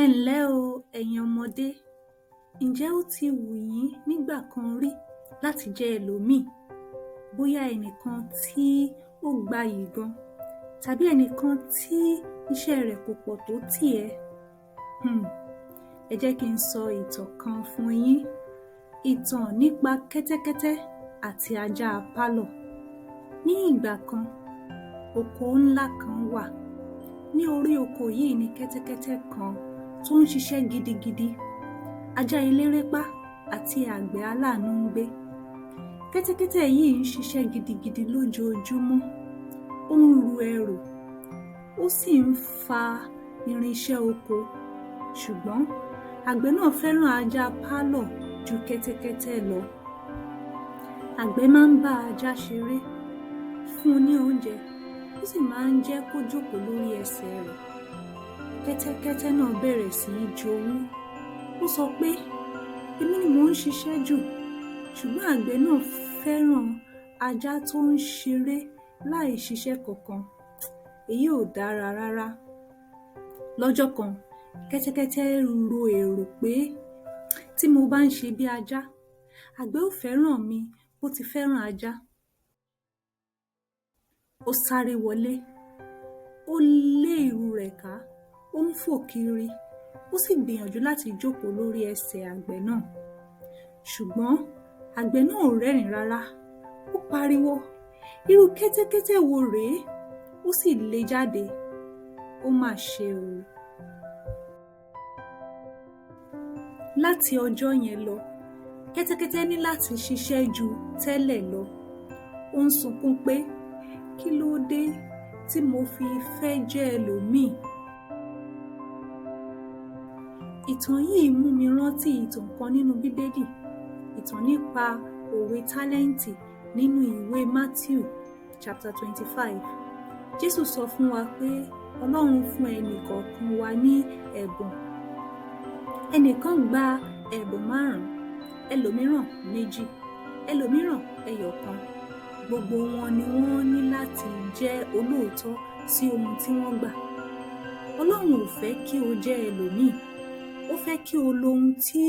Ẹ ǹlẹ́ o ẹ̀yin ọmọdé, ǹjẹ́ ó ti wù yín nígbà kan rí láti jẹ́ ẹlòmíì? Bóyá ẹnìkan tí ó gbayì gan tàbí ẹnìkan tí iṣẹ́ rẹ̀ kò pọ̀ tó tìẹ. Ẹ jẹ́ kí n sọ ìtàn kan fún yín. Ìtàn nípa kẹ́tẹ́kẹ́tẹ́ àti ajá pálọ̀. Ní ìgbà kan, oko ńlá kan wà. Ní orí oko yìí ni kẹ́tẹ́kẹ́tẹ́ kan tó ń ṣiṣẹ́ gidigidi, ajá elérépá àti àgbẹ̀ aláàánú ń gbé. Kẹ́tẹ́kẹ́tẹ́ yìí ń ṣiṣẹ́ gidigidi lójoojúmọ́. Ó ń ru ẹrù, ó sì ń fa irinṣẹ́ oko. Ṣùgbọ́n àgbẹ̀ náà fẹ́ràn ajá pálọ̀ ju kẹ́tẹ́kẹ́tẹ́ lọ. Àgbẹ̀ máa ń bá ajá ṣeré, fún un ní oúnjẹ, ó sì máa ń jẹ́ kó jókòó lórí ẹsẹ̀ rẹ̀. Kẹ́tẹ́kẹ́tẹ́ náà bẹ̀rẹ̀ sí í jowú. Ó sọ pé, "Èmi ni mò ń ṣiṣẹ́ jù, ṣùgbọ́n àgbẹ̀ náà fẹ́ràn ajá tó ń ṣeré láì ṣiṣẹ́ kankan. Èyí ò dára rárá." Lọ́jọ́ kan, kẹ́tẹ́kẹ́tẹ́ ro èrò pé, "Tí mo bá ń ṣe bí ajá, àgbẹ̀ ó fẹ́ràn mi bó ti fẹ́ràn ajá." Ó sáré wọlé, ó lé ìrù rẹ̀ ká, ó ń fò kiri, ó sì gbìyànjú láti jókòó lórí ẹsẹ̀ àgbẹ̀ náà. Ṣùgbọ́n àgbẹ̀ náà ò rẹ́rìn-ín rárá. Ó pariwo, "Irú kẹ́tẹ́kẹ́tẹ́ wo rèé?" Ó sì le jáde. Ó mà ṣe o. Láti ọjọ́ yẹn lọ, kẹ́tẹ́kẹ́tẹ́ ní láti ṣiṣẹ́ ju tẹ́lẹ̀ lọ. Ó ń sunkún pé, "Kí ló dé tí mo fi fẹ́ jẹ́ ẹlòmíì?" Ìtàn yìí mú mi rántí ìtàn kan nínú Bíbélì, ìtàn nípa òwe tálẹ́ǹtì nínú ìwé Matthew chapter 25. Jésù sọ fún wa pé Ọlọ́run fún ẹnì kọ̀ọ̀kan wa ní ẹ̀bùn. Ẹnìkan gba ẹ̀bùn márùn-ún, ẹlòmíràn méjì, ẹlòmíràn ẹyọ kan. Gbogbo wọn ni wọ́n ní láti jẹ́ olóòótọ́ sí ohun tí wọ́n gbà. Ọlọ́run ò fẹ́ kí o jẹ́ ẹlòmíì. Ó fẹ́ kí o lo ohun tí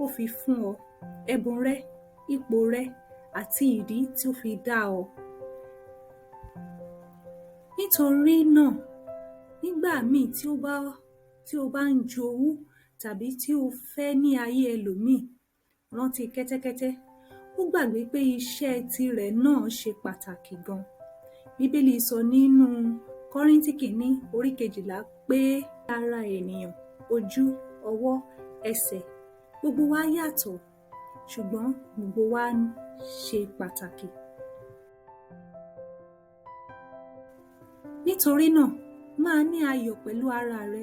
ó fi fún ọ, ẹ̀bùn rẹ, ipò rẹ àti ìdí tí ó fi dá ọ. Nítorí náà, nígbà míì tí o bá ń jowú tàbí tí o fẹ́ ní ayé ẹlòmíì, rántí kẹ́tẹ́kẹ́tẹ́. Ó gbàgbé pé iṣẹ́ tirẹ̀ náà ṣe pàtàkì gan. Bíbélì sọ nínú Kọ́ríńtì kìíní orí 12 pé ara ènìyàn, ojú, ọwọ́, ẹsẹ̀, gbogbo wa yàtọ̀, ṣùgbọ́n gbogbo wa ṣe pàtàkì. Nítorí náà, máa ní ayọ̀ pẹ̀lú ara rẹ,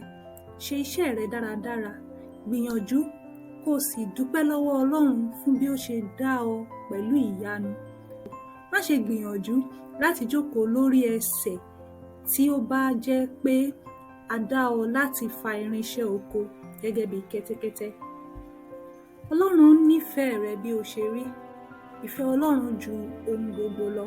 ṣe iṣẹ́ rẹ dáradára, gbìyànjú kó o sì dúpẹ́ lọ́wọ́ Ọlọ́run fún bí ó ṣe dá ọ pẹ̀lú ìyanu. Má ṣe gbìyànjú láti jókòó lórí ẹsẹ̀ tí ó bá jẹ́ pé a dá ọ láti fa irinṣẹ́ oko gẹ́gẹ́ bí kẹ́tẹ́kẹ́tẹ́. Ọlọ́run nífẹ̀ẹ́ rẹ bí o ṣe rí. Ìfẹ́ Ọlọ́run ju ohun gbogbo lọ.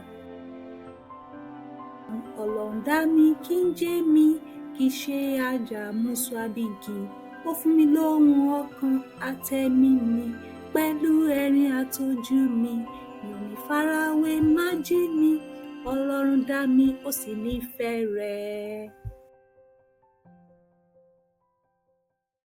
Ọlọ́run dá mi kí n jẹ́ mi, kì í ṣe ajá musu abigi. Ó fún mi lóhùn ọkàn àtẹ̀mí mi pẹ̀lú ẹ̀rín àtọjú mi. Mi ò ní farawé má jí mi. Ọlọ́run dá mi, ó sì nífẹ̀ẹ́ rẹ̀.